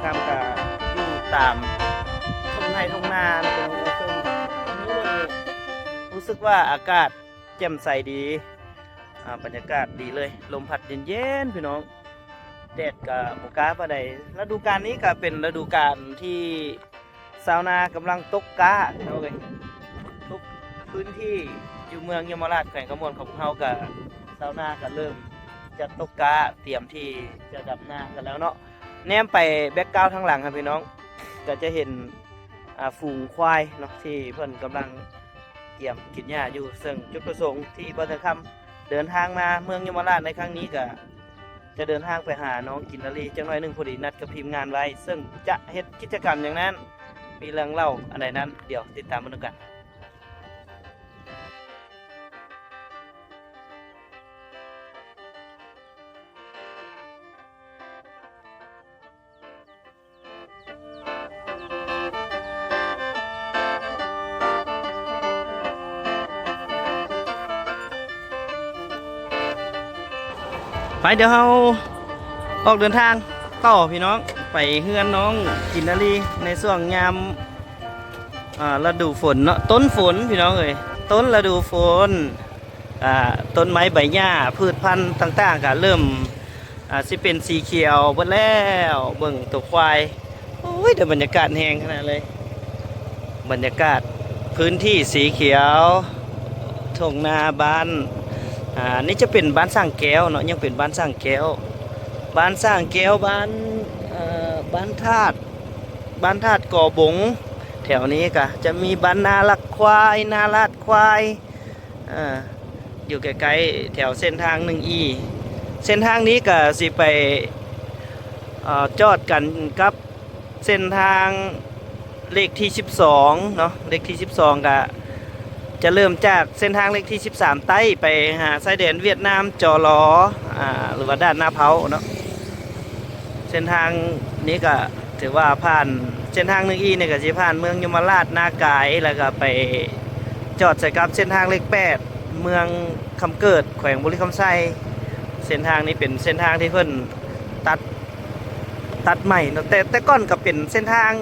ນ້ຳກະຢູ່ຕາມທົ່ງໄຮ່ທົ່ງນາເນາະ ເຊິ່ງມື້ນີ້ຮູ້ສຶກວ່າອາກາດແຈ່ມໃສດີ ອ່າ ບັນຍາກາດດີເລີຍ ລົມພັດເຢັນໆ ພີ່ນ້ອງ ແດດກະບໍ່ກ້າປານໃດ. ລະດູການນີ້ກະເປັນລະດູການທີ່ຊາວນາກຳລັງຕົກກ້າ ພີ່ນ້ອງເອີຍ ທຸກພື້ນທີ່ຢູ່ເມືອງຍົມມະລາດ ແຂວງຄຳມ່ວນຂອງເຮົາກະ ຊາວນາກະເລີ່ມຈະຕົກກ້າ ຕຽມທີ່ຈະດຳນາກັນແລ້ວເນາະ. ແນມໄປແບັກກຣາວທາງຫຼັງຫັ້ນ ພີ່ນ້ອງ ກະຈະເຫັນ ອ່າ ຝູງຄວາຍເນາະ ທີ່ເພິ່ນກຳລັງກຽມກິນຫຍ້າຢູ່. ເຊິ່ງຈຸດປະສົງທີ່ບ່າວເທື່ອງຄຳເດີນທາງມາເມືອງຍົມມະລາດໃນຄັ້ງນີ້ ກະຈະເດີນທາງໄປຫານ້ອງກິນນາລີຈັກໜ້ອຍໜຶ່ງ ພໍດີນັດກັບທີມງານໄວ້ ເຊິ່ງຈະເຮັດກິດຈະກຳຫຍັງນັ້ນ ມີເລື່ອງເລົ່າອັນໃດນັ້ນ ດຽວຕິດຕາມເບິ່ງນຳກັນ. ໄປ ດຽວເຮົາອອກເດີນທາງຕໍ່ ພີ່ນ້ອງ ໄປເຮືອນນ້ອງກິນນາລີໃນຊ່ວງຍາມ ອ່າ ລະດູຝົນເນາະ ຕົ້ນຝົນ ພີ່ນ້ອງເອີຍ ຕົ້ນລະດູຝົນ ອ່າ ຕົ້ນໄມ້ໃບຫຍ້າ ພືດພັນຕ່າງໆ ກະເລີ່ມ ອ່າ ຊິເປັນສີຂຽວເບິດແລ້ວ. ເບິ່ງໂຕຄວາຍ ໂອ້ຍ ໄດ້ບັນຍາກາດແຮງຂະໜາດເລີຍ ບັນຍາກາດພື້ນທີ່ສີຂຽວ ທົ່ງນາບ້ານ ອ່າ ນີ້ຈະເປັນບ້ານຊ້າງແກ້ວເນາະ ຍັງເປັນບ້ານຊ້າງແກ້ວ ບ້ານຊ້າງແກ້ວ ບ້ານ ເອີ ບ້ານທາດ ບ້ານທາດກໍບົງ. ແຖວນີ້ກະຈະມີບ້ານນາລັກຄວາຍ ນາລາດຄວາຍ ເອີ ຢູ່ໃກ້ໆ ແຖວເສັ້ນທາງໜຶ່ງອີ ເສັ້ນທາງນີ້ກະຊິໄປ ເອີ ຈອດກັນກັບເສັ້ນທາງເລກທີສິບສອງເນາະ ເລກທີສິບສອງກະຈະເລີ່ມຈາກເສັ້ນທາງເລກທີສິບສາມໃຕ້ ໄປຫາຊາຍແດນຫວຽດນາມ ຈໍລໍ ອາ ຫຼືວ່າດ່ານນາເພົາເນາະ. ເສັ້ນທາງນີ້ກະຖືວ່າຜ່ານ ເສັ້ນທາງໜຶ່ງອີນີ້ກະຊິຜ່ານເມືອງຍົມມະລາດ ນາກາຍ ແລ້ວກະໄປຈອດໃສ່ກັບເສັ້ນທາງເລກແປດ ເມືອງຄຳເກີດ ແຂວງບໍລິຄຳໄຊ. ເສັ້ນທາງນີ້ເປັນເສັ້ນທາງທີ່ເພິ່ນຕັດ ຕັດໃໝ່ເນາະ ແຕ່ ແຕ່ກ່ອນກະເປັນເສັ້ນທາງ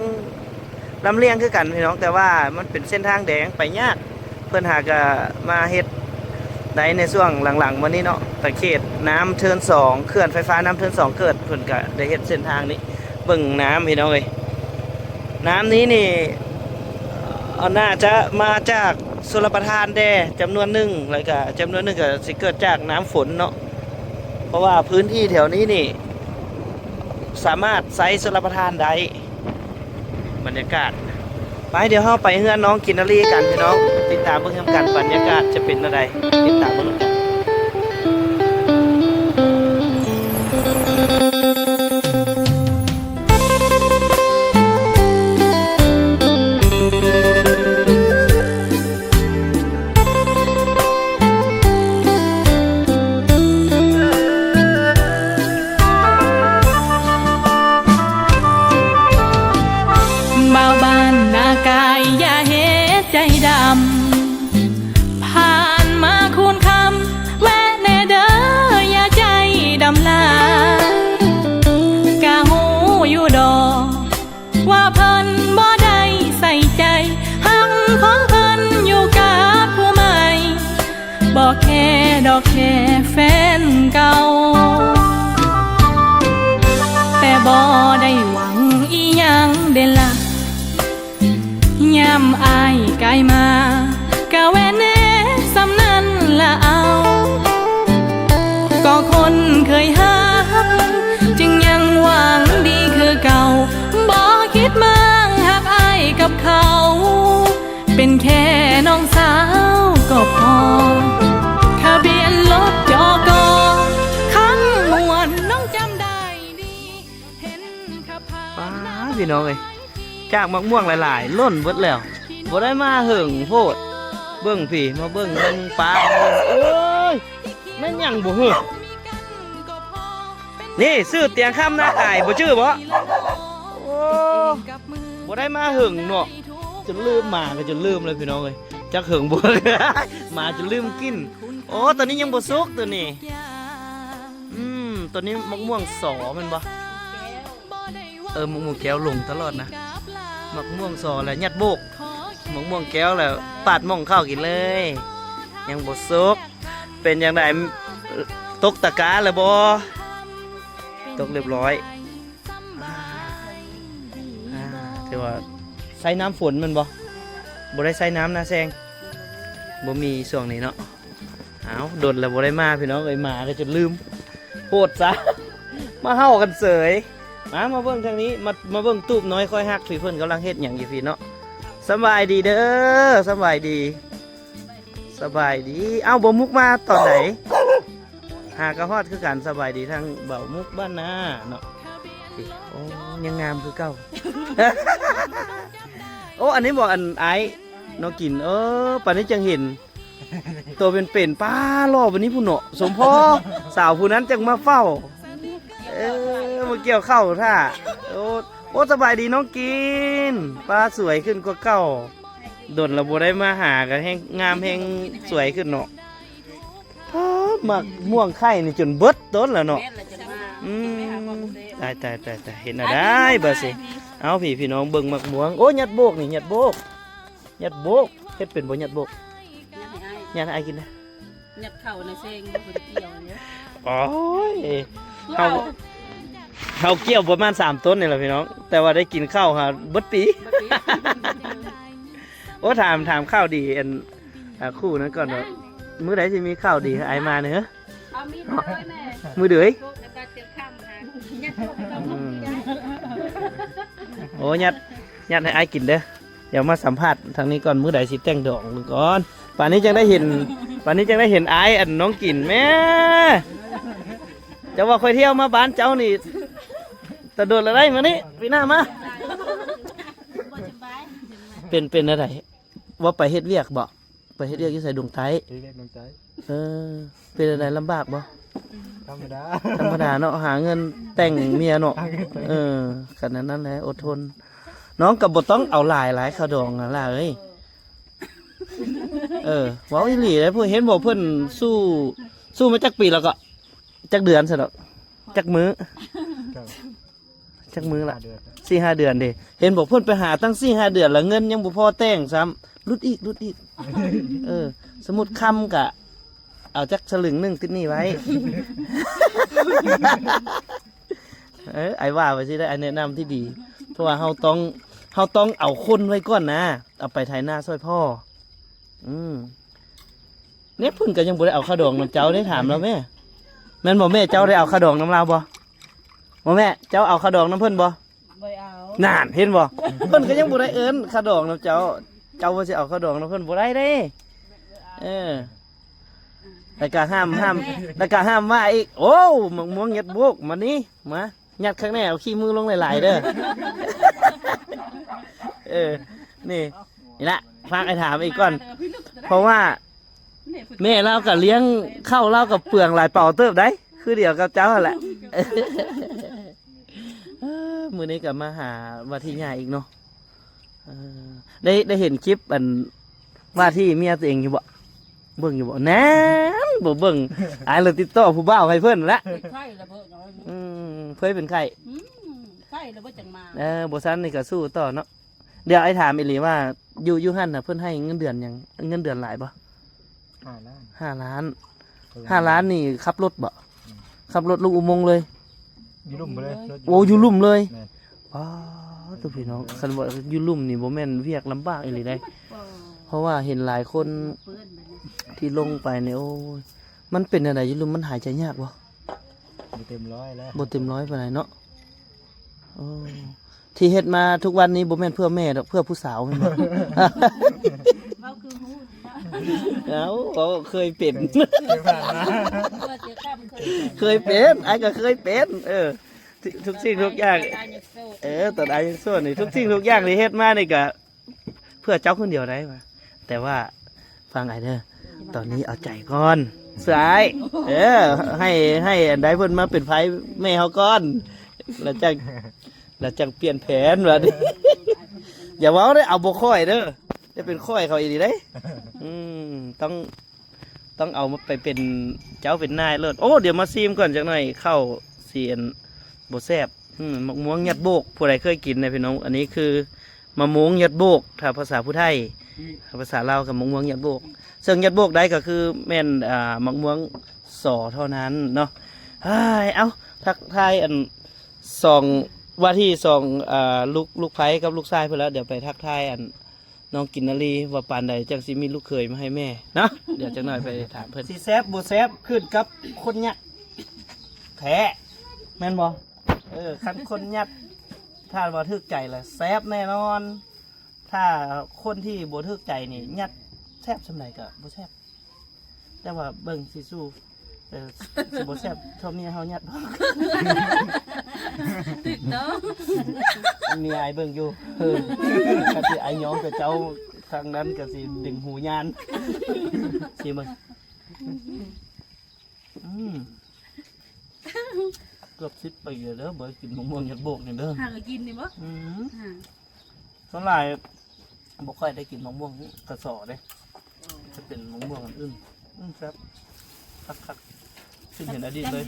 ລຳລຽງຄືກັນພີ່ນ້ອງ ແຕ່ວ່າມັນເປັນເສັ້ນທາງແດງ ໄປຍາກ ເພິ່ນຫາກະມາເຮັດໄດ້ໃນຊ່ວງຫຼັງໆມານີ້ເນາະ ຕະເຂດນ້ຳເທີນສອງ ເຂື່ອນໄຟຟ້ານ້ຳເທີນສອງເກີດ ເພິ່ນກະໄດ້ເຮັດເສັ້ນທາງນີ້. ເບິ່ງນ້ຳພີ່ນ້ອງເອີຍ ນ້ຳນີ້ນີ້ ເອີ ໜ້າຈະມາຈາກຊົນລະປະທານແດ່ຈຳນວນໜຶ່ງ ແລ້ວກະຈຳນວນໜຶ່ງກະຊິເກີດຈາກນ້ຳຝົນເນາະ ເພາະວ່າພື້ນທີ່ແຖວນີ້ນີ້ ສາມາດໃຊ້ຊົນລະປະທານໄດ້. ບັນຍາກາດ ໄປ ດຽວເຮົາໄປເຮືອນນ້ອງກິນນາລີກັນພີ່ນ້ອງ ຕິດຕາມເບິ່ງນຳກັນ ບັນຍາກາດຈະເປັນແນວໃດ ຕິດຕາມເບິ່ງນຳກັນ. ບ່າວບ້ານນາກາຍຢ່າເຮັດໃຈດຳ ຜ່ານມາຄູນຄຳ ແວະແດ່ເດີຢ່າໃຈດຳຫຼາຍ ກະຮູ້ຢູ່ດອກ ວ່າເພິ່ນບໍ່ໄດ້ໃສ່ໃຈ ຮັກຂອງເພິ່ນຢູ່ກັບຜູ້ໃໝ່ ບໍ່ແຄດອກແຄ່ແຟນເກົ່າ ແຕ່ບໍ່ໄດ້ຫວັງອີ່ຫຍັງເດລະ ຍາມອ້າຍກາຍມາ ກະແວ່ແນ່ສ່ຳນັ້ນລະເອົາ ກໍຄົນເຄີຍຮັກ ຈຶ່ງຍັງຫວັງດີຄືເກົ່າ ບໍ່ຄິດມາງຮັກອ້າຍກັບເຂົາ ເປັນແຄ່ນ້ອງສາວກໍພໍ ທະບຽນລົດ ຈກ ຄັນມ່ວນນ້ອງຈຳໄດ້ດີ ເຫັນຂັບຜ່ານ ປ້າ ມາ ພີ່ນ້ອງເອີຍ ຈາກໝາກມ່ວງຫຼາຍໆ ຫຼົ່ນເບິດແລ້ວ ບໍ່ໄດ້ມາເຫິງໂພດ ເບິ່ງພີ້ ມາເບິ່ງ ເບິ່ງປ້າ ໂອ້ຍ ແມ່ນຫຍັງບໍ່ເຮີ ນີ້ຊື່ຕຽງຄຳນາກາຍ ບໍ່ຈື່ບໍ່? ໂອ້ ບໍ່ໄດ້ມາເຫິງເນາະ ຈົນລືມ ໝາກໍຈົນລືມເລີຍພີ່ນ້ອງເອີຍ ຈັກເຫິງບໍ່ ໝາຈົນລືມກິນ. ໂອ້ ໂຕນີ້ຍັງບໍ່ສຸກ ໂຕນີ້ ອືມ ໂຕນີ້ໝາກມ່ວງສໍແມ່ນບໍ່? ເອີ ໝາກມ່ວງແກ້ວລົງຕະຫຼອດນະ. ໝາກມ່ວງສໍແລ້ວຍັດໂບກ, ໝາກມ່ວງແກ້ວແລ້ວປາດໝ້ອງເຂົ້າກິນເລີຍ. ຍັງບໍ່ສຸກ. ເປັນຈັ່ງໃດ? ຕົກຕະກາແລ້ວບໍ່? ຕົກຮຽບຮ້ອຍ. ອ່າ ຖືວ່າໃສ່ນ້ຳຝົນແມ່ນບໍ່? ບໍ່ໄດ້ໃສ່ນ້ຳນາແຊງ? ບໍ່ມີຊ່ວງນີ້ເນາະ. ອ້າວ ດົນແລ້ວບໍ່ໄດ້ມາພີ່ນ້ອງເອີຍ, ມາກໍຈົນລືມ. ໂພດຊະ ມາເຫົ່າກັນເສີຍ. ມາ ມາເບິ່ງທາງນີ້, ມາ ມາເບິ່ງຕູບນ້ອຍຂ້ອຍຮັກ ທີ່ເພິ່ນກຳລັງເຮັດຫຍັງຢູ່ພີ້ເນາະ. ສະບາຍດີເດີ, ສະບາຍດີ. ສະບາຍດີ. ເອົ້າ ບ່າວມຸກມາຕອນໃດ? ຫາກະຮອດຄືກັນ. ສະບາຍດີທາງບ່າວມຸກບ້ານນາເນາະ. ໂອ້ ຍັງງາມຄືເກົ່າ. ໂອ້ ອັນນີ້ບໍ່ ອັນອ້າຍນ້ອງກິນ. ເອີ ປານນີ້ຈັ່ງເຫັນໂຕເປັນໆ. ປ້າ ຫຼໍ່ປານນີ້ພຸ້ນເນາະ. ສົມພໍສາວຜູ້ນັ້ນຈັ່ງມາເຝົ້າ. ເອີ ມາກ່ຽວເຂົ້າຖ້າ. ໂອ້ ໂອ້ ສະບາຍດີນ້ອງກິນ. ປ້າ ສວຍຂຶ້ນກວ່າເກົ່າ. ດົນລະບໍ່ໄດ້ມາຫາ ກະແຮງງາມແຮງສວຍຂຶ້ນເນາະ. ປ້າ ໝາກມ່ວງໄຂ່ນີ້ຈົນເບິດຕົ້ນແລ້ວເນາະ. ອືມ ຕາຍໆໆໆ ເຮັດແນວໃດບາດນີ້. ເອົາ ພີ່ ພີ່ນ້ອງເບິ່ງໝາກມ່ວງ. ໂອ້ ຍັດໂບກນີ້ ຍັດໂບກ ຍັດໂບກ. ເຮັດເປັນບໍ່ ຍັດໂບກ? ຍັດໃຫ້ອ້າຍ ຍັດໃຫ້ອ້າຍກິນນະ. ຍັດເຂົ້າໃນແຊງ ບໍ່ໄດ້ກ່ຽວເນາະ. ໂອ້ຍ ເຮົາ ເຮົາກ່ຽວປະມານສາມຕົ້ນນີ້ແຫຼະພີ່ນ້ອງ, ແຕ່ວ່າໄດ້ກິນເຂົ້າຫາເບິດປີ. ໂອ້ ຖາມ ຖາມຂ່າວດີ ອັນ ອ່າ ຄູ່ນັ້ນກ່ອນວ່າ ມື້ໃດຊິມີຂ່າວດີໃຫ້ອ້າຍມາເນາະ? ເອົາມີມື້ໃດແມ່? ມື້ໃດ? ອືມ ໂອ້ ຍັດ ຍັດໃຫ້ອ້າຍກິນເດີ. ດຽວມາສຳພາດທາງນີ້ກ່ອນ, ມື້ໃດຊິແຕ່ງດອງເບິ່ງກ່ອນ. ປານນີ້ຈັ່ງໄດ້ເຫັນ ປານນີ້ຈັ່ງໄດ້ເຫັນອ້າຍ ອັນ ນ້ອງກິນ. ແມ່ ເຈົ້າວ່າຂ້ອຍທ່ຽວມາບ້ານເຈົ້ານີ້ ແຕ່ດົນລະໄດ໋ ມື້ນີ້ ປີໜ້າມາ. ເປັນ ເປັນແນວໃດ? ວ່າໄປເຮັດວຽກບໍ? ໄປເຮັດວຽກຢູ່ໃສ? ດົງໃຕ້. ເຮັດວຽກດົງໃຕ້. ເອີ ເປັນຈັ່ງໃດ ລຳບາກບໍ່? ທຳມະດາ ທຳມະດາເນາະ, ຫາເງິນແຕ່ງເມຍເນາະ. ຫາເງິນແຕ່ງ ເອີ ຂະໜາດນັ້ນແຫຼະ ອົດທົນ. ນ້ອງກໍບໍ່ຕ້ອງເອົາຫຼາຍ ຫຼາຍຄ່າດອງຫັ້ນລະເອີຍ. ເອີ ເວົ້າອີ່ຫຼີເດ້. ເຫັນບໍ່ ເພິ່ນສູ້ ສູ້ມາຈັກປີແລ້ວ ກໍຈັກເດືອນຊັ້ນດອກ ຈັກມື້? ຈັກມື້ລະ? ສີ່ຫ້າເດືອນ ສີ່ຫ້າເດືອນເດ້. ເຫັນບໍ່ ເພິ່ນໄປຫາຕັ້ງສີ່ຫ້າເດືອນລະ ເງິນຍັງບໍ່ພໍແຕ່ງຊ້ຳ. ຫຼຸດອີກ ຫຼຸດອີກ. ເອີ ສົມມຸດຄຳກະເອົາຈັກສະລຶງໜຶ່ງຕິດໜີ້ໄວ້. ເອີ ອ້າຍວ່າໄວ້ຊິໄດ້ ອ້າຍແນະນຳທີ່ດີ. ເພາະວ່າເຮົາຕ້ອງ ເຮົາຕ້ອງເອົາຄົນໄວ້ກ່ອນນະ, ເອົາໄປໄຖນາຊ່ອຍພໍ່. ອືມ ນີ້ເພິ່ນກໍຍັງບໍ່ໄດ້ເອົາຄ່າດອງນຳເຈົ້າເດ້. ຖາມລາວແມ່ ແມ່ນບໍ່ແມ່? ເຈົ້າໄດ້ເອົາຄ່າດອງນຳລາວບໍ່? ບໍ່ແມ່ ເຈົ້າເອົາຄ່າດອງນຳເພິ່ນບໍ່? ບໍ່ໄດ້ເອົາ. ນັ້ນ ເຫັນບໍ່? ເພິ່ນກໍຍັງບໍ່ໄດ້ເອີ້ນຄ່າດອງນຳເຈົ້າ. ເຈົ້າວ່າຊິເອົາຄ່າດອງນຳເພິ່ນ ບໍ່ໄດ້ເດ້. ເອີ ແລ້ວກໍຫ້າມ ຫ້າມ ແລ້ວກໍຫ້າມວ່າອີກ. ໂອ້ ໝາກມ່ວງຍັດໂບກ ມານີ້ ມາ ຍັດຂ້າງໃນ ເອົາຂີ້ມືລົງຫຼາຍໆເດີ. ເອີ ນີ້ ນີ້ລະ ຝາກອ້າຍຖາມອີກກ່ອນ ເພາະວ່າແມ່ລາວກໍລ້ຽງເຂົ້າ ລາວກໍເປືອງຫຼາຍເປົາເຕີບໃດ໋ ຄືດຽວກັບເຈົ້າຫັ້ນແຫຼະ. ເອີ ມື້ນີ້ກໍມາຫາວ່າທີ່ຍ່າອີກເນາະ. ເອີ ໄດ້ ໄດ້ເຫັນຄລິບ ອັນ ວ່າທີ່ເມຍຕົວເອງຢູ່ບໍ່? ເບິ່ງຢູ່ບໍ່? ນັ້ນ ບໍ່ເບິ່ງ ອ້າຍເລີຍຕິດຕໍ່ຜູ້ບ່າວໃຫ້ເພິ່ນລະ. ເປັນໄຂ້ລະເບີດເນາະ. ອືມ ເຄີຍເປັນໄຂ້. ອືມ ໄຂ້ລະເບີດຈັ່ງມາ. ເອີ ບໍ່ຊັ້ນນີ້ກໍສູ້ຕໍ່ເນາະ. ດຽວອ້າຍຖາມອີ່ຫຼີວ່າ ຢູ່ ຢູ່ຫັ້ນນະ ເພິ່ນໃຫ້ເງິນເດືອນຫຍັງ? ເງິນເດືອນຫຼາຍບໍ່? ຫ້າລ້ານ. ຫ້າລ້ານ. ຫ້າລ້ານນີ້ຂັບລົດບໍ່? ອືມ ຂັບລົດລົງອຸໂມງເລີຍ? ຢູ່ລຸ່ມໄປເລີຍ. ໂອ້ ຢູ່ລຸ່ມເລີຍ. ແມ່ນ. ປ້າໂທ້ ພີ່ນ້ອງ ຄັນວ່າຢູ່ລຸ່ມນີ້ບໍ່ແມ່ນວຽກລຳບາກອີ່ຫຼີໃດ໋. ເອີ ເພາະວ່າເຫັນຫຼາຍຄົນທີ່ລົງໄປນີ້ ໂອ້ຍ ມັນເປັນແນວໃດ? ຢູ່ລຸ່ມມັນຫາຍໃຈຍາກບໍ່? ບໍ່ເຕັມຮ້ອຍແລ້ວ. ບໍ່ເຕັມຮ້ອຍປານໃດເນາະ. ໂອ້ ທີ່ເຮັດມາທຸກວັນນີ້ບໍ່ແມ່ນເພື່ອແມ່ດອກ ເພື່ອຜູ້ສາວແມ່ນບໍ່? ເວົ້າຄືຮູ້ເນາະ. ເອົ້າ ເວົ້າເຄີຍເປັນ ເຄີຍຜ່ານມາ ເຄີຍເປັນ ອ້າຍກໍເຄີຍເປັນ. ເອີ ທຸກ ທຸກສິ່ງທຸກຢ່າງ ຕອນອ້າຍຍັງໂສດ. ເອີ ຕອນອ້າຍຍັງໂສດນີ້ ທຸກສິ່ງທຸກຢ່າງທີ່ເຮັດມານີ້ກໍເພື່ອເຈົ້າຄົນດຽວໄດ໋ວ່າ ແຕ່ວ່າຟັງອ້າຍເດີ ຕອນນີ້ເອົາໃຈກ່ອນ ສາຍ. ເອີ ໃຫ້ ໃຫ້ອັນໃດເພິ່ນມາເປັນໃຜແມ່ເຮົາກ່ອນ ແລ້ວຈັ່ງ ແລ້ວຈັ່ງປ່ຽນແຜນວ່າ. ຢ່າເວົ້າເດີ ເອົາບໍ່ຄ່ອຍເດີ ໄດ້ເປັນຂ້ອຍເຂົາອີ່ຫຼີເດ້. ອືມ ຕ້ອງ ຕ້ອງເອົາມາໄປເປັນເຈົ້າເປັນນາຍໂລດ. ໂອ້ ດຽວມາຊີມກ່ອນຈັກໜ້ອຍ ເຂົ້າຊິອັນບໍ່ແຊບ. ອືມ ໝາກມ່ວງຫຍັດໂບກ ຜູ້ໃດເຄີຍກິນນະພີ່ນ້ອງ? ອັນນີ້ຄືມະມ່ວງຫຍັດໂບກ ຖ້າພາສາຜູ້ໄທ ອືມ ຖ້າພາສາລາວກໍໝາກມ່ວງຫຍັດໂບກ ເຊິ່ງຫຍັດໂບກໄດ້ກໍຄືແມ່ນ ອ່າ ໝາກມ່ວງສໍເທົ່ານັ້ນເນາະ. ເອີຍ ເອົ້າ ທັກທາຍອັນ ສອງ ວ່າທີ່ສອງ ອ່າ ລູກ ລູກໃພ້ກັບລູກຊາຍເພິ່ນແລ້ວ ດຽວໄປທັກທາຍອັນ ນ້ອງກິນນາລີວ່າປານໃດຈັ່ງຊິມີລູກເຂີຍມາໃຫ້ແມ່ເນາະ. ດຽວຈັກໜ້ອຍໄປຖາມເພິ່ນ ຊິແຊບບໍ່ແຊບຂຶ້ນກັບຄົນຫຍັດແທ້ ແມ່ນບໍ່? ເອີ ຄັນຄົນຫຍັດ ຖ້າວ່າຖືກໃຈລະແຊບແນ່ນອນ ຖ້າຄົນທີ່ບໍ່ຖືກໃຈນີ້ ຫຍັດແຊບສ່ຳໃດກໍບໍ່ແຊບ. ແຕ່ວ່າເບິ່ງຊິສູ້ ເອີ ຊິບໍ່ແຊບເທົ່າເມຍເຮົາຫຍັດບໍ່? ຖືກຕ້ອງ ເມຍອ້າຍເບິ່ງຢູ່ ເອີ ຄັນຊິອ້າຍຍ້ອງແຕ່ເຈົ້າ ທາງນັ້ນກໍຊິດຶງຫູຍານ ຊິເບິ່ງ ອືມ ເກືອບສິບປີແລ້ວເດີ ບໍ່ໄດ້ກິນໝາກມ່ວງຫຍັດໂບກນີ້ເດີ. ຫາກໍກິນນີ້ບໍ່? ອືມ ຫາ ສ່ວນຫຼາຍບໍ່ຄ່ອຍໄດ້ກິນໝາກມ່ວງກະສໍເດ້ ຈະເປັນໝາກມ່ວງອັນອື່ນ. ອືມ ແຊບຄັກໆ ຊິເຫັນອະດີດເລີຍ.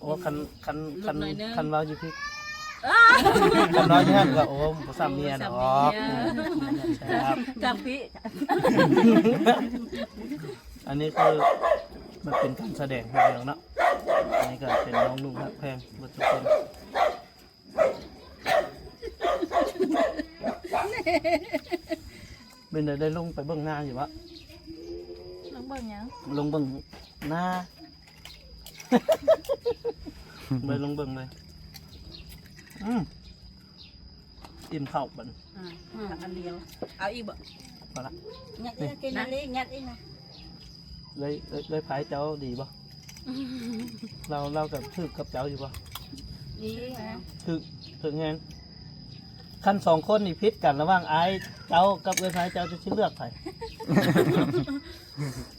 ໂອ້ ຄັນ ຄັນ ຄັນ ຄັນເວົ້າຢູ່ພີ້ ຄັນເວົ້າຢູ່ຫັ້ນກໍ ໂອ້ ບໍ່ຊ້ຳເມຍດອກ. ແຊບ ຈັກພີ້ ອັນນີ້ຄືມັນເປັນການສະແດງເນາະ. ອັນນີ້ກໍເປັນນ້ອງນຸ່ງຮັກແພງເບິດທຸກຄົນ. ເປັນໃດ ໄດ້ລົງໄປເບິ່ງນາຢູ່ບໍ່? ລົງເບິ່ງຫຍັງ? ລົງເບິ່ງນາ ໄດ້ລົງເບິ່ງເລີຍ. ອືມ ອີ່ມເຂົ້າບັດນີ້. ອ່າ ອັນດຽວ ເອົາອີກບໍ່? ພໍລະ ຍັດອີກ ກິນອີກ ຍັດອີກນະ. ເອື້ອຍ ເອື້ອຍ ເອື້ອຍໄພເຈົ້າດີບໍ່? ລາວ ລາວກໍຖືກກັບເຈົ້າຢູ່ບໍ່? ດີນະ ຖືກ ຖືກແຮງ. ຄັນສອງຄົນນີ້ຜິດກັນລະຫວ່າງອ້າຍເຈົ້າກັບເອື້ອຍໄພເຈົ້າ ເຈົ້າຊິເລືອກໃຜ?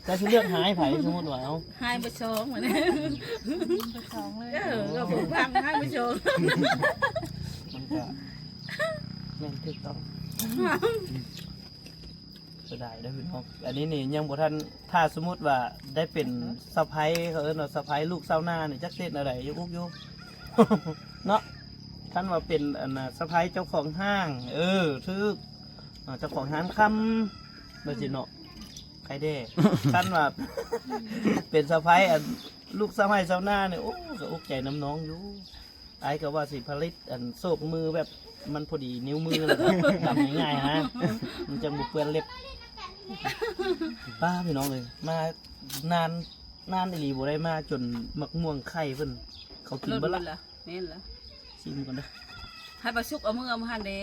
ເຈົ້າຊິເລືອກຮ້າຍໃຜ? ສົມມຸດວ່າ ເອົ້າ ຮ້າຍບໍ່ສອງ ວ່າແນວ ບໍ່ສອງເລີຍ. ເອີ ກໍຜູ້ຟັງຮ້າຍບໍ່ສອງ ມັນກໍແມ່ນຖືກຕ້ອງ. ເສຍດາຍເດີພີ່ນ້ອງ ອັນນີ້ນີ້ຍັງບໍ່ທັນ ຖ້າສົມມຸດວ່າໄດ້ເປັນສະໃພ້ ເຂົາເອີ້ນວ່າສະໃພ້ລູກຊາວນານີ້ ຈັກເຮັດແນວໃດ ຢູ່ອຸກຢູ່ເນາະ. ຄັນວ່າເປັນອັນນ່າ ສະໃພ້ເຈົ້າຂອງຫ້າງ ເອີ ຖືກ ເຈົ້າຂອງຮ້ານຄຳ ວ່າຊີ້ເນາະ ໃຄແດ່. ຄັນວ່າເປັນສະໃພ້ອັນ ລູກຊາວໄຮ່ຊາວນານີ້ ໂອ້ ກໍອົກໃຈນຳນ້ອງຢູ່. ອ້າຍກໍວ່າຊິຜະລິດອັນໂສກມືແບບມັນພໍດີນິ້ວມື ແລ້ວກໍກຳງ່າຍໆນະ ມັນຈັ່ງບໍ່ເປື້ອນເລັບ. ປ້າ ພີ່ນ້ອງເອີຍ ມານານ ນານອີ່ຫຼີບໍ່ໄດ້ມາ ຈົນໝາກມ່ວງໄຂ່ເພິ່ນ ເຂົາກິນເບິດລະ. ແມ່ນລະ ຊີມກ່ອນເດີ. ໃຫ້ປາສຸກເອົາມືເອົາມາຫັ້ນເດ້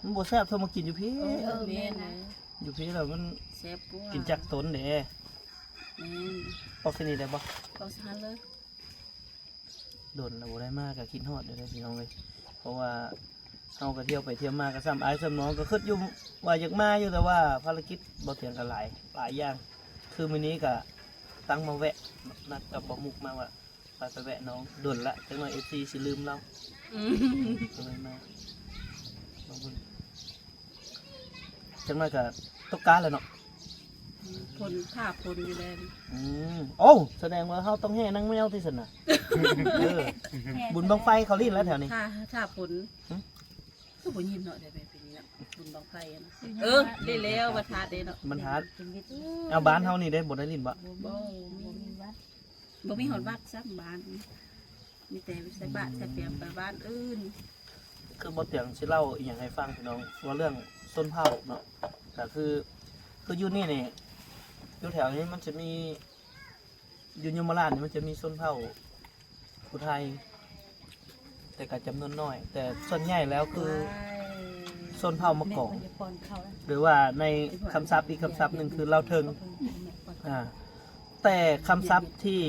ມັນບໍ່ແຊບເທົ່າມາກິນຢູ່ພີ້. ເອີ ແມ່ນນະ ຢູ່ພີ້ລະມັນແຊບກວ່າ ກິນຈາກຕົ້ນເດ້. ແມ່ນ ປອກຊະນິດໄດ້ບໍ່? ປອກຊະຫັ້ນເລີຍ. ດົນແລ້ວບໍ່ໄດ້ມາກໍຄິດຮອດຢູ່ເດ້ພີ່ນ້ອງເອີຍ ເພາະວ່າເຮົາກໍທ່ຽວໄປທ່ຽວມາ ກໍສ່ຳອ້າຍສ່ຳນ້ອງ ກໍຄິດຢູ່ວ່າຢາກມາຢູ່ ແຕ່ວ່າພາລະກິດບໍ່ຕຽງກໍຫຼາຍ ຫຼາຍຢ່າງ. ຄືມື້ນີ້ກໍຕັ້ງມາແວະ ນັດກັບບໍ່ມຸກມາວ່າ ໄປ ໄປແວະນ້ອງ ດົນລະ ຈັກໜ້ອຍເອັຟຊີຊິລືມລາວ. ອືມ ກໍເລີຍມາ ມາເບິ່ງ ຈັກໜ້ອຍກໍຕົກກາແລ້ວເນາະ. ຝົນ ຟ້າຝົນຢູ່ແລ້ວ. ອືມ ໂອ້ ສະແດງວ່າເຮົາຕ້ອງແຫ່ນາງແມວຕິຊັ້ນນະ. ເອີ ບຸນບັ້ງໄຟເຂົາຫຼິ້ນແລ້ວແຖວນີ້ ຖ້າ ຖ້າຝົນ. ຫຶ? ຄືບໍ່ຍິນເນາະ ດຽວໄປເປັນບຸນບັ້ງໄຟຫັ້ນ. ເອີ ຫຼິ້ນແລ້ວວັດທາດເດ້ເນາະ ວັດທາດ. ເອົາ ບ້ານເຮົານີ້ເດ້ ບໍ່ໄດ້ຫຼິ້ນບໍ່? ບໍ່ ບໍ່ມີວັດ ບໍ່ມີຮອດວັດຊ້ຳບ້ານ ມີແຕ່ໃສ່ບາດໃສ່ປຽງໄປບ້ານອື່ນ. ຄືບໍ່ຕຽງຊິເລົ່າອີ່ຫຍັງໃຫ້ຟັງພີ່ນ້ອງ ເວົ້າເລື່ອງຊົນເຜົ່າເນາະ ກໍຄື ຄືຢູ່ນີ້ນີ້ ຢູ່ແຖວນີ້ມັນຈະມີ ຢູ່ຍົມມະລາດນີ້ມັນຈະມີຊົນເຜົ່າຜູ້ໄທ ແຕ່ກໍຈຳນວນໜ້ອຍ ແຕ່ສ່ວນໃຫຍ່ແລ້ວຄືຊົນເຜົ່າມະກອງ ຫຼືວ່າໃນຄຳສັບອີກຄຳສັບໜຶ່ງຄືລາວເທິງ. ອ່າ ແຕ່ຄຳສັບທີ່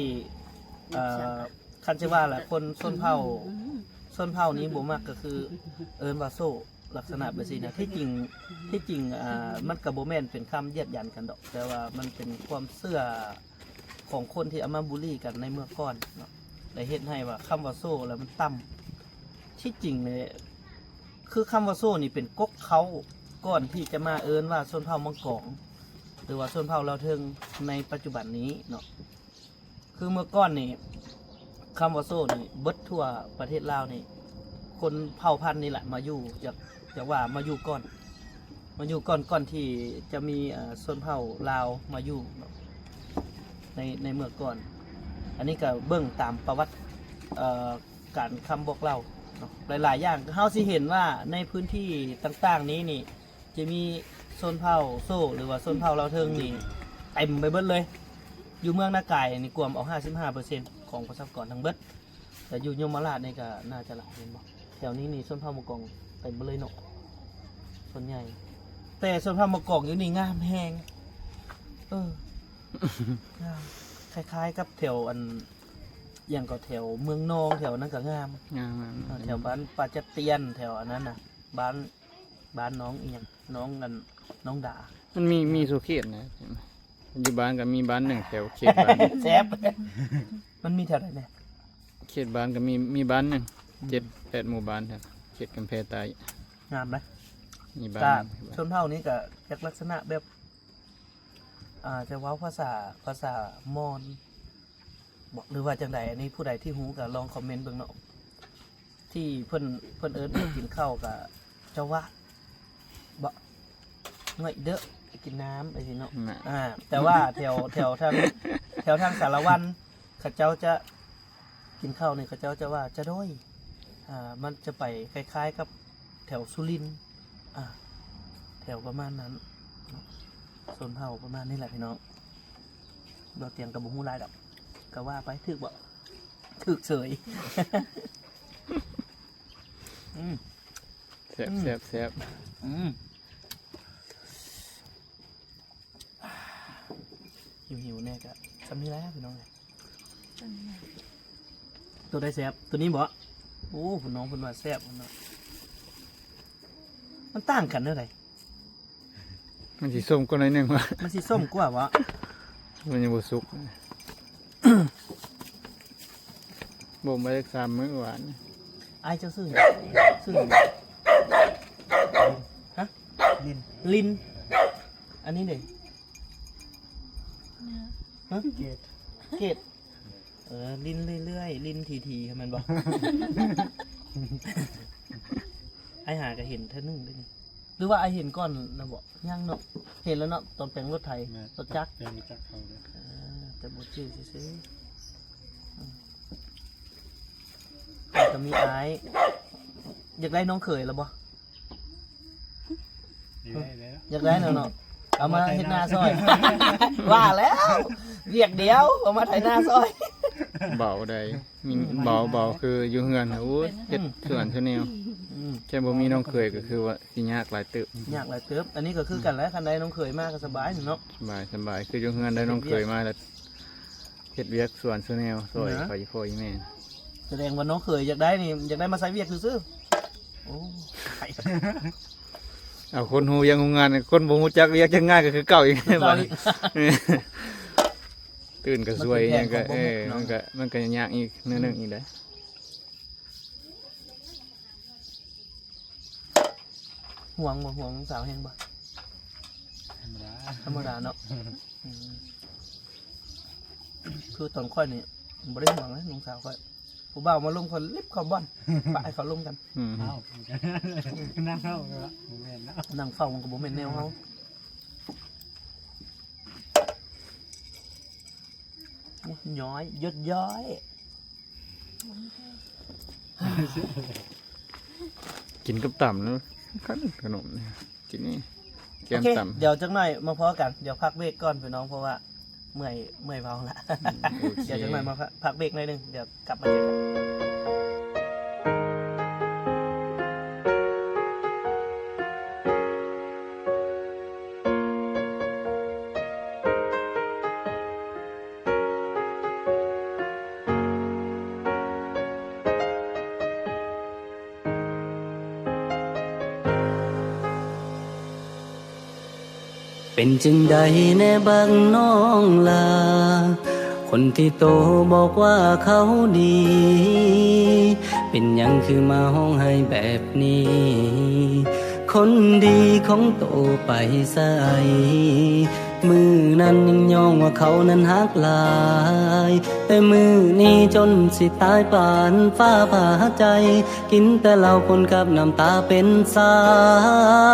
ເອີ ຄັນຊິວ່າລະ ຄົນຊົນເຜົ່າ ຊົນເຜົ່ານີ້ບໍ່ມັກກໍຄືເອີ້ນວ່າໂສ້ ລັກສະນະແບບຊີ້ນະ. ທີ່ຈິງ ທີ່ຈິງ ອ່າ ມັນກໍບໍ່ແມ່ນເປັນຄຳຢຽດຫຍັນກັນດອກ ແຕ່ວ່າມັນເປັນຄວາມເຊື່ອຂອງຄົນທີ່ເອົາມາບູລີກັນໃນເມື່ອກ່ອນເນາະ ແລະ ເຮັດໃຫ້ວ່າຄຳວ່າໂສ້ລະມັນຕ່ຳ. ທີ່ຈິງນີ້ ຄືຄຳວ່າໂສ້ນີ້ເປັນກົກເຄົ້າກ່ອນທີ່ຈະມາເອີ້ນວ່າຊົນເຜົ່າມັງກອງ ຫຼືວ່າຊົນເຜົ່າລາວເທິງໃນປັດຈຸບັນນີ້ເນາະ. ຄືເມື່ອກ່ອນນີ້ ຄຳວ່າໂຊນີ້ ເບິດທົ່ວປະເທດລາວນີ້ ຄົນເຜົ່າພັນນີ້ແຫຼະມາຢູ່ ຈາກ ຈາກວ່າມາຢູ່ກ່ອນ ມາຢູ່ກ່ອນ ກ່ອນທີ່ຈະມີ ເອີ່ ຊົນເຜົ່າລາວມາຢູ່ເນາະ ໃນ ໃນເມື່ອກ່ອນ. ອັນນີ້ກໍເບິ່ງຕາມປະຫວັດ ເອີ່ ການຄຳບອກເລົ່າເນາະ ຫຼາຍໆຢ່າງ ເຮົາຊິເຫັນວ່າໃນພື້ນທີ່ຕ່າງໆນີ້ນີ້ ຈະມີຊົນເຜົ່າໂຊ ຫຼືວ່າຊົນເຜົ່າລາວເທິງນີ້ເຕັມໄປເບິດເລີຍ. ຢູ່ເມືອງນາກາຍນີ້ກວມເອົາຫ້າສິບຫ້າເປີເຊັນຂອງປະຊາກອນທັງເບິດ ແຕ່ຢູ່ຍົມມະລາດນີ້ກໍໜ້າຈະຫຼາຍແມ່ນບໍ່? ແຖວນີ້ນີ້ຊົນເຜົ່າມະກອງເຕັມເບິດເລີຍເນາະ ສ່ວນໃຫຍ່. ແຕ່ຊົນເຜົ່າມະກອງຢູ່ນີ້ງາມແຮງ ເອີ ງາມ ຄ້າຍໆກັບແຖວອັນ ຫຍັງກໍແຖວເມືອງນອງ ແຖວນັ້ນກໍງາມ ງາມໆ ເອີ ແຖວບ້ານປ່າຈະຕຽນ ແຖວອັນນັ້ນນະ ບ້ານ ບ້ານນ້ອງອີ່ຫຍັງ ນ້ອງອັນ ນ້ອງດາ ມັນມີ ມີສູ່ເຂດນະ ຢູ່ບ້ານກໍມີບ້ານໜຶ່ງແຖວເຂດບ້ານ ແຊບ ມັນມີແຖວໃດແດ່? ເຂດບ້ານກໍມີ ມີບ້ານໜຶ່ງ ອືມ ເຈັດແປດໝູ່ບ້ານ ເຂດກຳແພໃຕ້ ງາມນະ ມີບ້ານ ກໍ ໜຶ່ງ ຊົນເຜົ່ານີ້ກໍຈັກລັກສະນະແບບ ອ່າ ຈະເວົ້າພາສາ ພາສາມອນບໍ ຫຼືວ່າຈັ່ງໃດ? ອັນນີ້ຜູ້ໃດທີ່ຮູ້ກໍລອງຄອມເມັນເບິ່ງເນາະ ທີ່ເພິ່ນ ເພິ່ນເອີ້ນໄປກິນເຂົ້າກໍ ເຈົ້າວ່າບໍ ຫງ້ອຍເດີ້ ໄປກິນນ້ຳ ຈັ່ງຊີ້ເນາະ ນະ ອ່າ ແຕ່ວ່າແຖວ ແຖວທາງ ແຖວທາງສາລະວັນ ເຂົາເຈົ້າຈະ ກິນເຂົ້ານີ້ເຂົາເຈົ້າຈະວ່າຈະໂດຍ ອ່າ ມັນຈະໄປຄ້າຍໆກັບແຖວສຸລິນ ອ່າ ແຖວປະມານນັ້ນເນາະ ຊົນເຜົ່າປະມານນີ້ແຫຼະພີ່ນ້ອງ. ບໍ່ຕຽງກໍບໍ່ຮູ້ຫຼາຍດອກ ກໍວ່າໄປ ຖືກບໍ່? ຖືກເສີຍ ອືມ ແຊບ ອືມ ແຊບ ແຊບ ອືມ. ຫິວໆແດ່ກະຊ່ຳນີ້ແຫຼະພີ່ນ້ອງເອີຍ. ໂຕໃດແຊບ? ໂຕນີ້ບໍ? ໂອ້ ພີ່ນ້ອງເພິ່ນວ່າແຊບເນາະ. ມັນຕ່າງກັນແນວໃດ? ມັນຊິສົ້ມກວ່າໜ້ອຍໜຶ່ງວະ. ມັນຊິສົ້ມກວ່າບໍ? ມັນຍັງບໍ່ສຸກ. ບົ່ມໄວ້ຈັກສາມມື້ຫວານ. ອ້າຍເຈົ້າຊື່ຫຍັງ? ຊື່ຫຍັງ? ຮະ? ລິນ ລິນ. ອັນນີ້ເດ? ຮະ? ເກດ ເກດ. ເອີ ຫຼິ້ນເລື້ອຍໆ ຫຼິ້ນຖີ່ໆ ແມ່ນບໍ່? ອ້າຍຫາກໍເຫັນເທື່ອໜຶ່ງເດ້ນີ້. ຫຼືວ່າອ້າຍເຫັນກ່ອນແລ້ວບໍ່? ຍັງເນາະ. ເຫັນແລ້ວເນາະ ຕອນແປງລົດໄຖ ແມ່ນ ລົດຈັກ ແປງລົດຈັກເຂົາເດ້. ເອີ ແຕ່ບໍ່ຈື່ຊື່ໆ. ອືມ ແລ້ວກໍມີອ້າຍ ຢາກໄດ້ນ້ອງເຂີຍແລ້ວບໍ່? ຢາກໄດ້ແລ້ວ ຢາກໄດ້ແລ້ວເນາະ. ເອົາມາເຮັດນາຊ່ອຍ. ວ່າແລ້ວ ວຽກດຽວ ເອົາມາໄຖນາຊ່ອຍ. ເບົາໃດ ມີ ອືມ ເບົາ ເບົາຄືຢູ່ເຮືອນ ໂອ້ຍ ເຮັດສວນຊະແນວ. ອືມ ແຄ່ບໍ່ມີນ້ອງເຂີຍກໍຄືວ່າຊິຍາກຫຼາຍເຕີບ. ຍາກຫຼາຍເຕີບ. ອັນນີ້ກໍຄືກັນແຫຼະ ຄັນໄດ້ນ້ອງເຂີຍມາກໍສະບາຍເນາະ. ສະບາຍ ສະບາຍ ຄືຢູ່ເຮືອນໄດ້ນ້ອງເຂີຍມາແລ້ວ ເຮັດວຽກສວນຊະແນວ ຊ່ອຍ ນະ ໄປພໍ່ອີ່ແມ່. ສະແດງວ່ານ້ອງເຂີຍຢາກໄດ້ນີ້ ຢາກໄດ້ມາໃຊ້ວຽກຊື່ໆ. ໂອ້ ເອົາຄົນຮູ້ວຽກຮູ້ງານ ຄົນບໍ່ຮູ້ຈັກວຽກຈັກງານກໍຄືເກົ່າອີກ. ຄືເກົ່າອີກ. ຕື່ນກໍຊ່ວຍ ມັນເປັນແຜນຂອງ ຫຍັງກໍ ເອີ ຂອງພວກເຮົາ ມັນກໍ ມັນກໍຍາກອີກແນວໜຶ່ງອີກເດ້. ຫວງບໍ່? ຫວງນ້ອງສາວແຮງບໍ່? ທຳມະດາ ທຳມະດາເນາະ. ອືມ ຄືຕອນຂ້ອຍນີ້ບໍ່ໄດ້ຫວງເລີຍນ້ອງສາວຂ້ອຍ. ຜູ້ບ່າວມາລົມຂ້ອຍລິບເຂົ້າບ່ອນ ປະໃຫ້ເຂົາລົມກັນ. ອືມ ເອົ້າ ນັ່ງເຝົ້າກໍບໍ່ແມ່ນເນາະ ນັ່ງເຝົ້າມັນກໍບໍ່ແມ່ນແນວເຮົາ. ໂອ້ຍ ຍ້ອຍ ຢົດຍ້ອຍ. ກິນກັບຕຳນະ ຄັນຂະໜົມນີ້ ກິນນີ້ ແກ້ມຕຳ. ໂອເຄ ດຽວຈັກໜ້ອຍມາພໍ້ກັນ. ດຽວພັກເບຣກກ່ອນພີ່ນ້ອງ ເພາະວ່າເມື່ອຍ ເມື່ອຍເວົ້າລະ. ອືມ ໂອເຄ ດຽວຈັກໜ້ອຍມາພັກເບຣກໜ້ອຍໜຶ່ງ ດຽວກັບມາເຈີກັນ. ເປັນຈັ່ງໃດແດ່ບັກນ້ອງຫຼ້າ ຄົນທີ່ໂຕບອກວ່າເຂົາດີ ເປັນຫຍັງຄືມາຮ້ອງໄຫ້ແບບນີ້? ຄົນດີຂອງໂຕໄປໃສ? ມື້ນັ້ນຍັງຍ້ອງວ່າເຂົານັ້ນຮັກຫຼາຍ ແຕ່ມື້ນີ້ຈົນຊິຕາຍປານຟ້າຜ່າໃຈ ກິນແຕ່ເຫຼົ້າປົນກັບນ້ຳຕາເປັນສາ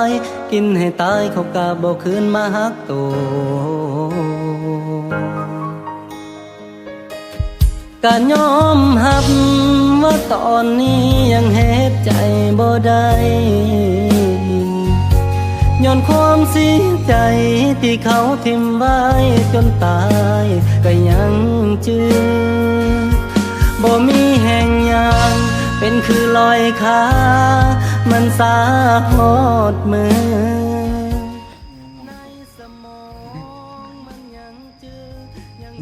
ຍ ກິນໃຫ້ຕາຍເຂົາກະບໍ່ຄືນມາຮັກໂຕ. ກະຍອມຮັບວ່າຕອນນີ້ຍັງເຮັດໃຈບໍ່ໄດ້ ຍ້ອນຄວາມເສຍໃຈທີ່ເຂົາຖິ້ມໄວ້ຈົນຕາຍກະຍັງຈື່ ບໍ່ມີແຮງຍ່າງເປັນຄືລອຍຄາ ມັນຊາຮອດເມື່ອ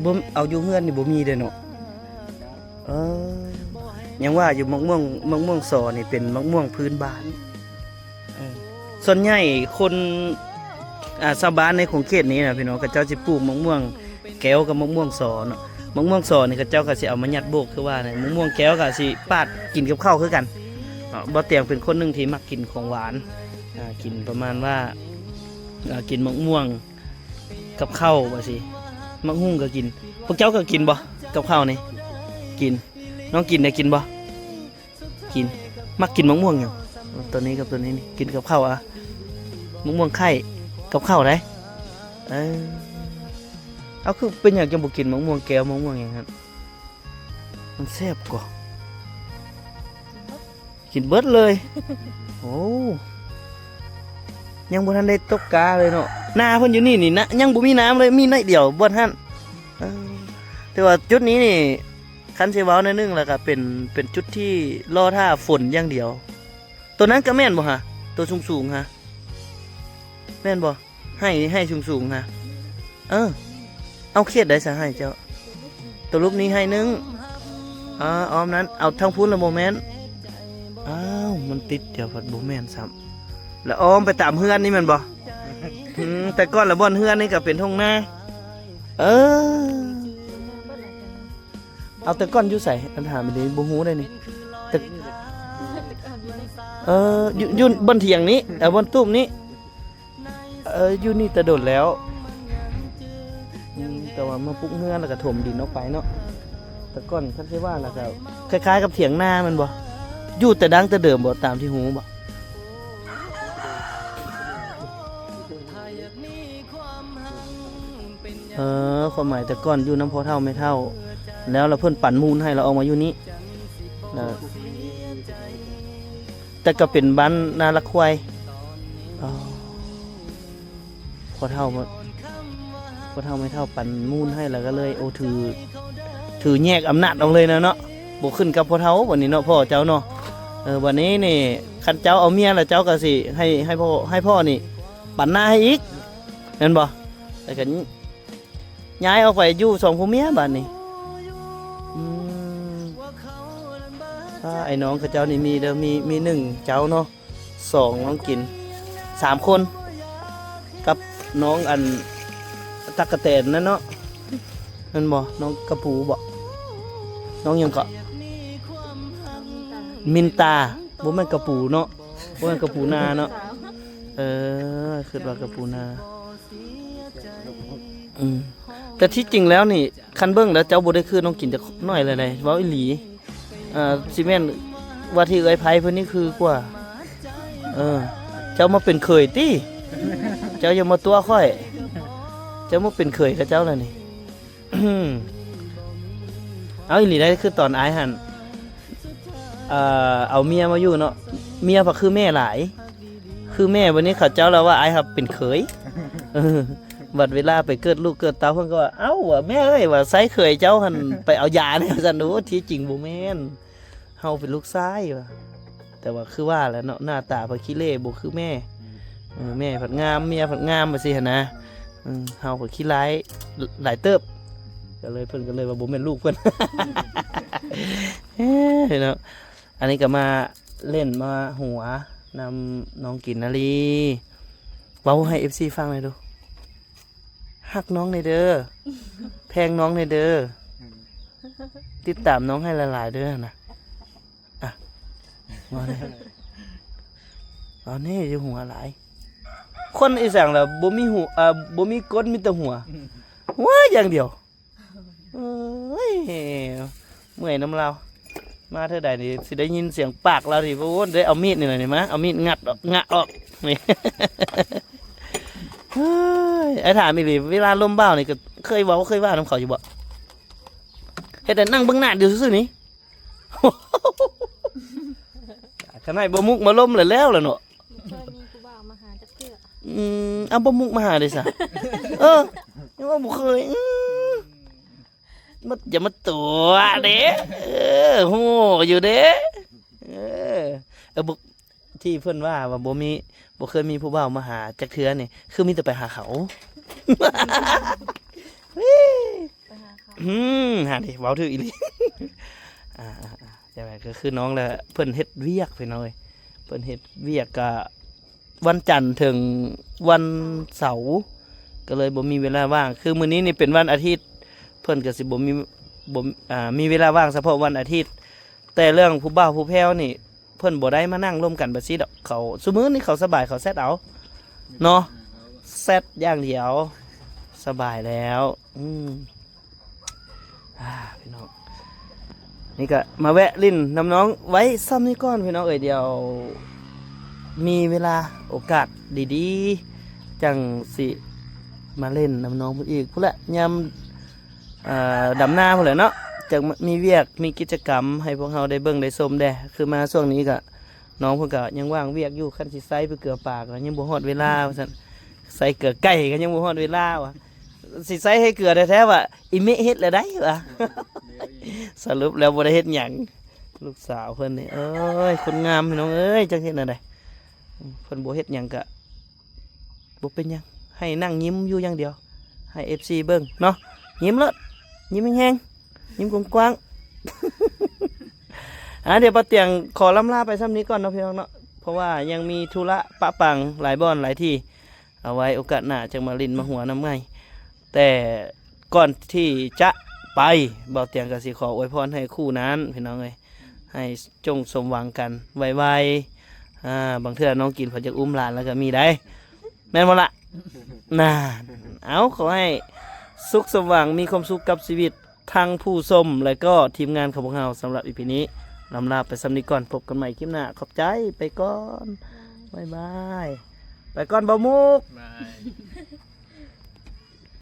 ບໍ່ ເອົາຢູ່ເຮືອນນີ້ບໍ່ມີເດ້ເນາະ. ເອີ ຍັງວ່າຢູ່ ໝາກມ່ວງ ໝາກມ່ວງສໍນີ້ເປັນໝາກມ່ວງພື້ນບ້ານ. ເອີ ສ່ວນໃຫຍ່ຄົນ ອ່າ ຊາວບ້ານໃນຂົງເຂດນີ້ນະພີ່ນ້ອງ ເຂົາເຈົ້າຊິປູກໝາກມ່ວງແກ້ວກັບໝາກມ່ວງສໍເນາະ. ໝາກມ່ວງສໍນີ້ເຂົາເຈົ້າກໍຊິເອົາມາຍັດໂບກຄືວ່ານະ ໝາກມ່ວງແກ້ວກໍຊິປາດກິນກັບເຂົ້າຄືກັນເນາະ. ບ່າວຕຽງເປັນຄົນໜຶ່ງທີ່ມັກກິນຂອງຫວານ ອ່າ ກິນປະມານວ່າ ອ່າ ກິນໝາກມ່ວງ ກັບເຂົ້າວ່າຊີ້ ໝາກຫຸ່ງກໍກິນ. ພວກເຈົ້າກໍກິນບໍ່ ກັບເຂົ້ານີ້? ກິນ. ນ້ອງກິນໄດ້ ກິນບໍ່? ກິນ. ມັກກິນໝາກມ່ວງຫຍັງ? ຕົວນີ້ກັບຕົວນີ້ນີ້ ກິນກັບເຂົ້າອະ ໝາກມ່ວງໄຂ່ກັບເຂົ້າໄດ໋. ເອີ ເອົາ ຄືເປັນຫຍັງຈັ່ງບໍ່ກິນໝາກມ່ວງແກ້ວ ໝາກມ່ວງຫຍັງຫັ້ນ? ມັນແຊບກວ່າ. ກິນເບິດເລີຍ. ໂອ້ ຍັງບໍ່ທັນໄດ້ຕົກກາເລີຍເນາະ. ນາເພິ່ນຢູ່ນີ້ນີ້ນະ ຍັງບໍ່ມີນ້ຳເລີຍ ມີໜ້ອຍດຽວບ່ອນຫັ້ນ. ເອີ ແຕ່ວ່າຈຸດນີ້ນີ້ ຄັນຊິເວົ້າໜ້ອຍໜຶ່ງແລ້ວກໍເປັນ ເປັນຈຸດທີ່ລໍຖ້າຝົນຢ່າງດຽວ. ໂຕນັ້ນກໍແມ່ນບໍ່ຫະ? ໂຕສູງໆຫະ ແມ່ນບໍ່? ໄຮ່ ໄຮ່ສູງໆຫັ້ນ. ເອີ ເອົາເຂດໃດສະໄຮ່ເຈົ້າ? ໂຕລູກນີ້ໄຮ່ໜຶ່ງ. ອາ ອ້ອມນັ້ນ ເອົາທາງພຸ້ນລະບໍ່ແມ່ນ. ອ້າວ ມັນຕິດດຽວພັດບໍ່ແມ່ນຊ້ຳ. ລະອ້ອມໄປຕາມເຮືອນນີ້ແມ່ນບໍ່? ອືມ ແຕ່ກ່ອນລະບ່ອນເຮືອນນີ້ກໍເປັນທົ່ງນາ. ເອີ ເອົາ ແຕ່ກ່ອນຢູ່ໃສ? ອັນຖາມອີ່ຫຼີ ບໍ່ຮູ້ເດ້ນີ້. ແຕ່ ເອີ ຢູ່ ຢູ່ບ່ອນຖຽງນີ້ ເອີ ບ່ອນຕູບນີ້. ເອີ ຢູ່ນີ້ແຕ່ດົນແລ້ວ. ອືມ ແຕ່ວ່າມາປຸກເຮືອນແລ້ວກໍຖົມດິນອອກໄປເນາະ. ແຕ່ກ່ອນຄັນຊິວ່າແລ້ວກໍຄ້າຍໆກັບຖຽງນາແມ່ນບໍ່? ຢູ່ແຕ່ດັ້ງແຕ່ເດີມບໍ່ ຕາມທີ່ຮູ້ບໍ່? ເອີ ຄວາມໝາຍແຕ່ກ່ອນຢູ່ນຳພໍ່ເຖົ້າແມ່ເຖົ້າ ແລ້ວລະເພິ່ນປັນມູນໃຫ້ລະອອກມາຢູ່ນີ້. ແລ້ວ ແຕ່ກໍເປັນບ້ານນາຫຼັກຄວາຍ. ອໍ ພໍ່ເຖົ້າ ພໍ່ເຖົ້າແມ່ເຖົ້າປັນມູນໃຫ້ ແລ້ວກໍເລີຍ ໂອ້ ຖື ຖືແຍກອຳນາດອອກເລີຍນະເນາະ. ບໍ່ຂຶ້ນກັບພໍ່ເຖົ້າບັດນີ້ເນາະ ພໍ່ເຈົ້າເນາະ. ເອີ ບັດນີ້ນີ້ ຄັນເຈົ້າເອົາເມຍແລ້ວ ເຈົ້າກໍຊິໃຫ້ ໃຫ້ພໍ່ ໃຫ້ພໍ່ນີ້ປັນນາໃຫ້ອີກ ແມ່ນບໍ່? ແລ້ວກໍ ຍ້າຍອອກໄປຢູ່ສອງຜົວເມຍບາດນີ້. ອືມ ອ້າ ໄອ້ນ້ອງເຂົາເຈົ້ານີ້ມີເດີ ມີ ມີໜຶ່ງເຈົ້າເນາະ ສອງນ້ອງກິນ ສາມຄົນ ກັບນ້ອງອັນຕັກກະແຕນນັ້ນເນາະ ແມ່ນບໍ່? ນ້ອງກະປູບໍ? ນ້ອງຫຍັງເກາະ? ມິນຕາ. ບໍ່ແມ່ນກະປູເນາະ ບໍ່ແມ່ນກະປູນາເນາະ. ເອີ ຄິດວ່າກະປູນາ. ອືມ ແຕ່ທີ່ຈິງແລ້ວນີ້ ຄັນເບິ່ງແລ້ວເຈົ້າບໍ່ໄດ້ຄືນ້ອງກິນຈັກໜ້ອຍເລີຍ ເວົ້າອີ່ຫຼີ. ເອີ ຊິແມ່ນວ່າທີ່ເອື້ອຍໄພເພິ່ນນີ້ຄືກວ່າ. ເອີ ເຈົ້າມາເປັນເຂີຍຕິ ເຈົ້າຢ່າມາຕົວະຂ້ອຍ ເຈົ້າມາເປັນເຂີຍກັບເຈົ້າແລ້ວນີ້. ເອົາອີ່ຫຼີໄດ໋ ຄືຕອນອ້າຍຫັ້ນ ເອີ ເອົາເມຍມາຢູ່ເນາະ ເມຍພັດຄືແມ່ຫຼາຍ ຄືແມ່. ບັດນີ້ເຂົາເຈົ້າລະວ່າອ້າຍຮັບເປັນເຂີຍ. ເອີ ບັດເວລາໄປເກີດລູກເກີດເຕົ້າ ເພິ່ນກໍວ່າ ເອົ້າ ວ່າ ແມ່ເອີຍ ວ່າ ໃຊ້ເຂີຍເຈົ້າຫັ້ນໄປເອົາຢາແດ່ ວ່າຊັ້ນ. ໂອ້ ທີ່ຈິງບໍ່ແມ່ນ ເຮົາເປັນລູກຊາຍວ່າ. ແຕ່ວ່າຄືວ່າແຫຼະເນາະ ໜ້າຕາເພິ່ນຂີ້ເລ່ ບໍ່ຄືແມ່. ເອີ ແມ່ພັດງາມ ເມຍພັດງາມ ວ່າຊີ້ຫັ້ນນະ. ເອີ ເຮົາກໍຂີ້ຮ້າຍຫຼາຍເຕີບ ກໍເລີຍ ເພິ່ນກໍເລີຍວ່າບໍ່ແມ່ນລູກເພິ່ນ. ເອີ ເນາະ ອັນນີ້ກໍມາຫຼິ້ນມາຫົວນຳນ້ອງກິນນາລີ. ເວົ້າໃຫ້ເອັຟຊີຟັງໜ່ອຍດູ. ຮັກນ້ອງແດ່ເດີ ແພງນ້ອງແດ່ເດີ ຕິດຕາມນ້ອງໃຫ້ຫຼາຍໆເດີນະ. ອ່ະ ມາແນ່ ເອົາແນ່ ຢ່າຫົວຫຼາຍ. ຄົນອີ່ສັງລະບໍ່ມີຫູ ເອີ ບໍ່ມີກົ້ນ ມີແຕ່ຫົວ ຫົວຢ່າງດຽວ. ໂອ້ຍ ເມື່ອຍນຳລາວ. ມາເທື່ອໃດນີ້ຊິໄດ້ຍິນສຽງປາກລາວນີ້ ໂອ້ ໄດ້ເອົາມີດນີ້ລະນີ້ມາ ເອົາມີດງັດອອກ ງະອອກນີ້. ເຮີ້ຍ ອ້າຍຖາມອີ່ຫຼີ ເວລາລົມບ່າວນີ້ກໍເຄີຍເວົ້າເຄີຍວ່ານຳເຂົາຢູ່ບໍ່? ເຮັດແຕ່ນັ່ງເບິ່ງໜ້າຢູ່ຊື່ໆນີ້. ຄັນໃຫ້ບໍ່ມຸກມາລົມແລ້ວແລ້ວລະເນາະ. ບໍ່ເຄີຍມີຜູ້ບ່າວມາຫາຈັກເທື່ອ. ອືມ ເອົາ ບໍ່ມຸກມາຫາເດ້ຊະ. ເອີ ຍັງວ່າບໍ່ເຄີຍ. ອືມ ມາ ຢ່າມາຕົວະເດ້. ເອີ ຮູ້ຢູ່ເດ້. ເອີ ເອີ ບໍ່ ທີ່ເພິ່ນວ່າ ວ່າບໍ່ມີ ບໍ່ເຄີຍມີຜູ້ບ່າວມາຫາຈັກເທື່ອນີ້ ຄືມີແຕ່ໄປຫາເຂົາ. ໄປຫາເຂົາ. ອືມ ຫັ້ນເດ້ ເວົ້າຖືກອີ່ຫຼີ. ອ່າໆໆ ຈັ່ງໃດກໍຄືນ້ອງລະ ເພິ່ນເຮັດວຽກ ພີ່ນ້ອງເອີຍ ເພິ່ນເຮັດວຽກກະ ວັນຈັນເຖິງວັນເສົາ ກໍເລີຍບໍ່ມີເວລາວ່າງ. ຄືມື້ນີ້ນີ້ເປັນວັນອາທິດ ເພິ່ນກໍຊິບໍ່ມີ ບໍ່ ອ່າ ມີເວລາວ່າງສະເພາະວັນອາທິດ. ແຕ່ເລື່ອງຜູ້ບ່າວຜູ້ແພ້ວນີ້ ເພິ່ນບໍ່ໄດ້ມານັ່ງລົມກັນແບບຊີ້ດອກ. ເຂົາ ຊຸມື້ນີ້ເຂົາສະບາຍ ເຂົາແຊັດເອົາເນາະ ແຊັດຢ່າງດຽວ ສະບາຍແລ້ວ. ອືມ ອ່າ ພີ່ນ້ອງ ນີ້ກະມາແວະຫຼິ້ນນຳນ້ອງໄວ້ຊ່ຳນີ້ກ່ອນ ພີ່ນ້ອງເອີຍ. ດຽວມີເວລາໂອກາດດີໆ ຈັ່ງຊິມາຫຼິ້ນນຳນ້ອງເພິ່ນອີກພຸ້ນແຫຼະ ຍາມ ເອີ ດຳນາພຸ້ນແຫຼະເນາະ ຈັ່ງມີວຽກ ມີກິດຈະກຳໃຫ້ພວກເຮົາໄດ້ເບິ່ງໄດ້ຊົມແດ່. ຄືມາຊ່ວງນີ້ກະ ນ້ອງເພິ່ນກໍຍັງວ່າງວຽກຢູ່ ຄັນຊິໃສ່ໄປເກືອປາກໍຍັງບໍ່ຮອດເວລາວ່າຊັ້ນ ໃສ່ເກືອໄກ່ກໍຍັງບໍ່ຮອດເວລາວ່າ ຊິໃສ່ໃຫ້ເກືອແທ້ໆວ່າ ອີເມະເຮັດແລ້ວໃດ໋ວ່າ. ສະຫຼຸບແລ້ວບໍ່ໄດ້ເຮັດຫຍັງ ລູກສາວເພິ່ນນີ້ ເອີຍ ຄົນງາມ ພີ່ນ້ອງເອີຍ ຈັກເຮັດແນວໃດ. ເພິ່ນບໍ່ເຮັດຫຍັງກະ ບໍ່ເປັນຫຍັງ ໃຫ້ນັ່ງຍິ້ມຢູ່ຢ່າງດຽວ ໃຫ້ເອັຟຊີເບິ່ງເນາະ. ຍິ້ມໂລດ ຍິ້ມແຮງໆ ຍິ້ມກວ້າງໆ. ອ່າ ດຽວບ່າວຕຽງຂໍລ່ຳລາໄປຊ່ຳນີ້ກ່ອນເນາະ ພີ່ນ້ອງເນາະ ເພາະວ່າຍັງມີທຸລະປະປັງຫຼາຍບ່ອນຫຼາຍທີ່ ເອົາໄວ້ໂອກາດໜ້າຈັ່ງມາຫຼິ້ນມາຫົວນຳໃໝ່. ແຕ່ກ່ອນທີ່ຈະໄປ ບ່າວຕຽງກໍຊິຂໍອວຍພອນໃຫ້ຄູ່ນັ້ນ ພີ່ນ້ອງເອີຍ ໃຫ້ຈົ່ງສົມຫວັງກັນໄວໆ. ອ່າ ບາງເທື່ອນ້ອງກິນເພິ່ນຢາກອຸ້ມຫຼານແລ້ວກໍມີໄດ໋ ແມ່ນບໍ່ລະ? ນານ ເອົາ ຂໍໃຫ້ສຸກສົມຫວັງ ມີຄວາມສຸກກັບຊີວິດ ທັງຜູ້ຊົມ ແລະ ກໍທີມງານຂອງພວກເຮົາ. ສຳລັບອີພີນີ້ ລ່ຳລາໄປຊ່ຳນີ້ກ່ອນ ພົບກັນໃໝ່ຄລິບໜ້າ. ຂອບໃຈ ໄປກ່ອນ ບາຍບາຍ ໄປກ່ອນ ບ່າວມຸກ ບາຍ.